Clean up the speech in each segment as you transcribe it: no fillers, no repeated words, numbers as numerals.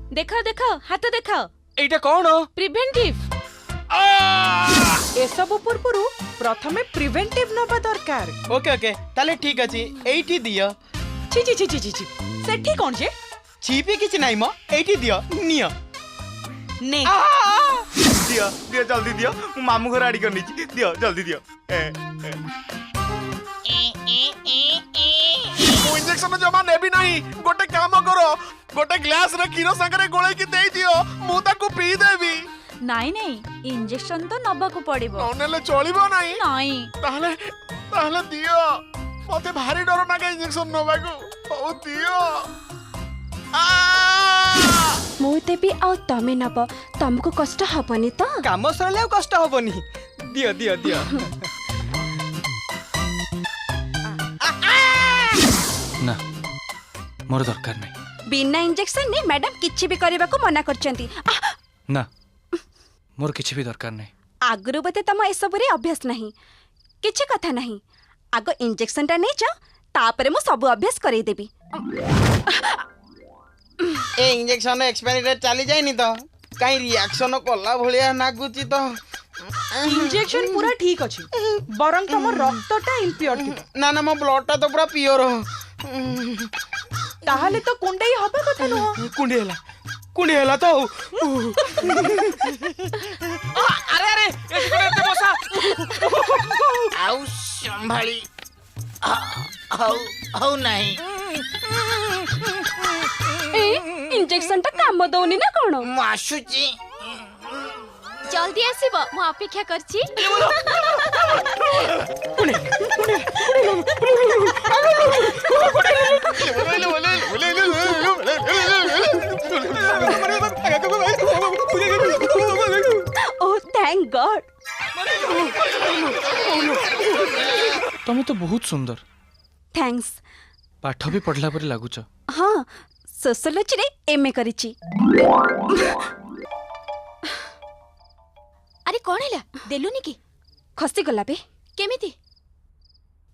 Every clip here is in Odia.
ଦେଖାଅ ଦେଖାଅ, ହାତ ଦେଖାଅ। ଏଇଟା କଣ? ପ୍ରିଭେଣ୍ଟିଭ। ଏସବୁ ପୂର୍ବରୁ ପ୍ରଥମେ ପ୍ରିଭେଣ୍ଟିଭ ନବା ଦରକାର। ଓକେ ଓକେ, ତାହେଲେ ଠିକ ଅଛି, ଏଇଠି ଦିଅ। ଛି ଛି ଛି ଛି ଛି ଛି, ସେଠି କଣ ଯେ? ଛିପି କିଛି ନାହିଁ ମ, ଏଇଠି ଦିଅ, ନିଅ। ନେ। ଦିଅ ଦିଅ, ଜଲ୍ଦି ଦିଅ, ମୁଁ ମାମୁଁ ଘର ଆଡି କରିନେଇଛି। ଦିଅ ଜଲ୍ଦି ଦିଅ। ମୁଁ ଇଞ୍ଜେକ୍ସନ ଜମା ନେବି ନାହିଁ। ଗୋଟେ କାମ କର, ଗୋଟେ ଗ୍ଲାସରେ କ୍ଷୀର ସାଙ୍ଗରେ ଗୋଳେଇକି ଦେଇଦିଅ, ମୁଁ ତାକୁ ପିଇଦେବି। ନାଇଁ ନାଇଁ, ଇଞ୍ଜେକ୍ସନ ତ ନବାକୁ ପଡିବ। ନ ନେଲେ ଚଳିବ ନାହିଁ? ନାଇଁ। ତାହେଲେ ତାହେଲେ ଦିଅ, ମତେ ଭାରି ଡର ନାଗେ ଇଞ୍ଜେକ୍ସନ ନବାକୁ। ହଉ ଦିଅ। ଆ! ମୁଁ ଦେବି ଆଉ ତମେ ନବ, ତମକୁ କଷ୍ଟ ହବନି ତ? କାମ ସରିଲେ ଆଉ କଷ୍ଟ ହବନି। ଦିଅ ଦିଅ ଦିଅ। ନା, ମୋର ଦରକାର ନାହିଁ। ବିନା ଇଞ୍ଜେକ୍ସନରେ ମ୍ୟାଡାମ କିଛି ବି କରିବାକୁ ମନା କରିଛନ୍ତି। ନା, ମୋର କିଛି ବି ଦରକାର ନାହିଁ। ଆଗରୁ ବୋଧେ ତମ ଏସବୁରେ ଅଭ୍ୟାସ ନାହିଁ। କିଛି କଥା ନାହିଁ, ଆଗ ଇଞ୍ଜେକ୍ସନଟା ନେଇଯାଅ, ତାପରେ ମୁଁ ସବୁ ଅଭ୍ୟାସ କରେଇଦେବି। ଏ ଇଞ୍ଜେକ୍ସନ ଏକ୍ସପାୟରି ଡେଟ୍ ଚାଲି ଯାଇନି ତ? କାଇଁ ରିଆକ୍ସନ କଲା ଭଳିଆ ନାଗୁଛି ତ। ଇଞ୍ଜେକ୍ସନ ପୁରା ଠିକ ଅଛି, ବରଂ ତମ ରକ୍ତଟା ଇମ୍ପିଓର ଥିବ। ନା ନା, ମୋ ବ୍ଲଡଟା ତ ପୁରା ପିଓର। ତାହେଲେ ତ କୁଣ୍ଡେଇ ହବା କଥା ନୁହଁ। କୁଣ୍ଡେଇ ହେଲା, କୁଣ୍ଡେଇ ହେଲା ତ ଆଉ। ଆରେ ଆରେ, ଏଠି କଣ ଏତେ ମଶା? ଆଉ ସମ୍ଭାଳି ହଉ ହଉ ନାହିଁ। ଏ ଇଞ୍ଜେକ୍ସନଟା କାମ ଦଉନି ନା କଣ? ମୁଁ ଆସୁଛି। ଜଲ୍ଦି ଆସିବ, ମୁଁ ଅପେକ୍ଷା କରିଛି। ଓ thank ଗଡ୍। ତମେ ତ ବହୁତ ସୁନ୍ଦର। Thanks. ପାଠ ବି ପଢିଲା ପରି ଲାଗୁଛ। ହଁ, ସୋସିଓଲୋଜିରେ ଏମଏ କରିଛି। ଆରେ କଣ ହେଲା, ଦେଲୁନି କି? ଖସିଗଲା ବେ। କେମିତି?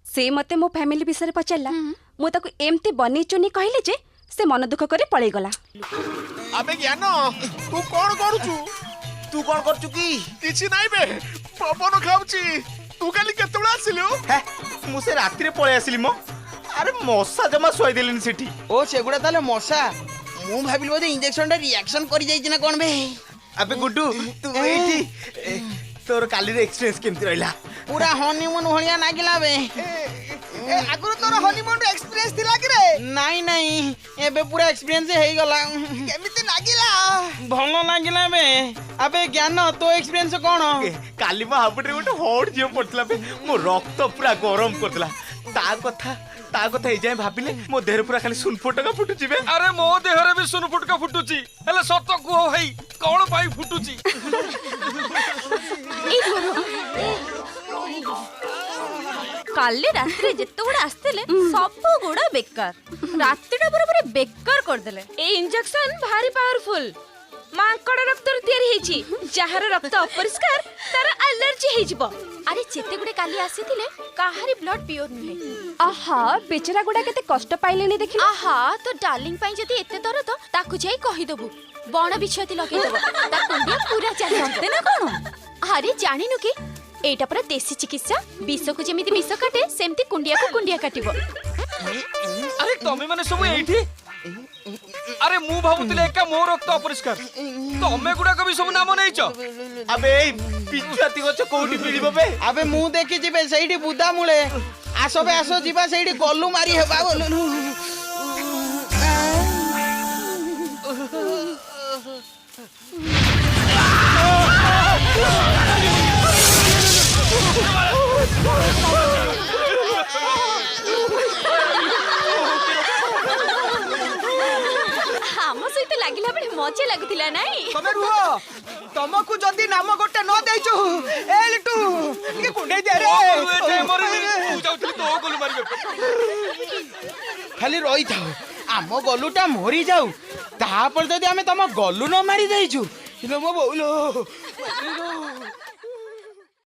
ସେ ମତେ ମୋ ଫ୍ୟାମିଲି ବିଷୟରେ ପଚାରିଲା, ମୁଁ ତାକୁ ଏମିତି ବନେଇ ଚୁନି କହିଲି ଯେ ସେ ମନ ଦୁଃଖ କରି ପଳେଇଗଲା। ଆବେ ଜ୍ଞାନ, ତୁ କଣ କରୁଛୁ? ତୁ କଣ କରୁଛୁ କି? କିଛି ନାଇଁ ବେ, ପବନ ଖାଉଛି। ତୁ କାଲି କେତେବେଳେ ଆସିଲୁ? ମୁଁ ସେ ରାତିରେ ପଳେଇ ଆସିଲି ମ। ଆରେ ମଶା ଜମା ଶୁଆଇ ଦେଲେନି ସେଠି। ଓ ସେଗୁଡା ତାହେଲେ ମଶା? ମୁଁ ଭାବିଲି ବୋଧେ ଇଞ୍ଜେକ୍ସନଟା ରିଆକ୍ସନ କରି ଯାଇଛି ନା କଣ ବେ। ଆବେ ଗୁଡୁ, ତୁ ଏଇଠି? ତୋର କାଲିର ଏକ୍ସପିରିଏନ୍ସ କେମିତି ରହିଲା? ପୁରା ହନିମୁନ ଭଳିଆ ନାଗିଲା ବେ। ଆଗରୁ ତୋର ହନିମୁନ ଏକ୍ସପିରିଏନ୍ସ ଥିଲା କି ରେ? ନାଇଁ ନାଇଁ, ଏବେ ପୁରା ଏକ୍ସପିରିଏନ୍ସ ହେଇଗଲା। କେମିତି ଲାଗିଲା? ଭଲ ଲାଗିଲା ବେ। ଆବେ ଜ୍ଞାନ, ତୋ ଏକ୍ସପିରିଏନ୍ସ କଣ? କାଲି ମୋ ହାବୁଡ଼ରେ ଗୋଟେ ହଟ୍ ଝିଅ ପଡିଥିଲା ବେ, ମୋ ରକ୍ତ ପୁରା ଗରମ କରିଦେଲା। ତା କଥା ଏଯାଏଁ ଭାବିଲେ ମୋ ଦେହରେ ପୁରା ଖାଲି ସୁନଫୁଟକା ଫୁଟୁଛି ବେ। ଆରେ ମୋ ଦେହରେ ବି ସୁନଫୁଟକା ଫୁଟୁଛି, ହେଲେ ସତ କୁହ ଭାଇ, କଣ ପାଇଁ ଫୁଟୁଛି? ଏଇ ରୁହ, ରୁହ। କାଲି ରାତିରେ ଯେତେ ଗୁଡା ଆସିଥିଲେ ସବୁ ଗୁଡା ବେକାର, ରାତିଟା ପୁରା ପୁରି ବେକାର କରିଦେଲେ। ଏଇ ଇଞ୍ଜେକ୍ସନ ଭାରି ପାୱାରଫୁଲ, ମାଙ୍କଡ ରକ୍ତରୁ ତିଆରି ହେଇଛି। ଯାହାର ରକ୍ତ ଅପରିଷ୍କାର ତାର ଆଲର୍ଜି ହେଇଯିବ। ଆରେ ଯେତେ ଗୁଡେ କାଲି ଆସିଥିଲେ କାହାରି ବ୍ଲଡ ପିଓର ନୁହେଁ। ଆହା, ବେଚରା ଗୁଡା କେତେ କଷ୍ଟ ପାଇଲେଣି ଦେଖିଲ। ଆହା, ତୋ ଡାର୍ଲିଂ ପାଇଁ ଯଦି ଏତେ ଦରଦ, ତାକୁ ଯାଇ କହିଦବୁ ବଣ ବିଛୁଆତି ଲଗେଇଦବ, ତା କୁଣ୍ଡିଆ ପୁରା ଚାଲିଯିବ ନା କଣ? ଆରେ ଜାଣିନୁ କି, ଏଇଟା ପୁରା ଦେଶୀ ଚିକିତ୍ସା। ବିଷକୁ ଯେମିତି ବିଷ କାଟେ, ସେମିତି କୁଣ୍ଡିଆକୁ କୁଣ୍ଡିଆ କାଟିବ। ଆରେ ତମେ ମାନେ ସବୁ ଏଇଠି? ଆରେ ମୁଁ ଭାବୁଥିଲି ଏକା ମୋ ରକ୍ତ ଅପରିଷ୍କାର, ତମେ ଗୁଡାକ ବି ସବୁ ନାମ ନେଇଛ। ଆବେ ଏଇ ବିଛୁଆତି ଗଛ କୋଉଠି ମିଳିବ ବେ? ଆବେ ମୁଁ ଦେଖିଛି ବେ, ସେଇଠି ବୁଦା ମୂଳେ। ଆସ ବେ, ଆସ ଯିବା ସେଇଠି ଗଲୁ ମାରି ହେବା। ଗଲୁ। ଆମ ସହିତ ଲାଗିଲା ବେଳେ ମଜା ଲାଗୁଥିଲା ନାଇଁ? ତମେ ରୁହ, ତମକୁ ଯଦି ନାମ ଗୋଟେ ନ ଦେଇଛୁ। ଏ ଲିଟୁ, ଟିକେ କୁଣ୍ଡେଇ ଦେ ରେ। ମରିନି, ମୁଁ ଯାଉଥିଲି ତୋ ଗଲୁ ମାରିବାକୁ। ଖାଲି ରହିଥାଉ, ଆମ ଗଲୁଟା ମରିଯାଉ, ତାପରେ ଯଦି ଆମେ ତମ ଗଲୁ ନ ମାରି ଦେଇଛୁ। ଇଲୋ ମୋ ବୋଉଲୋ।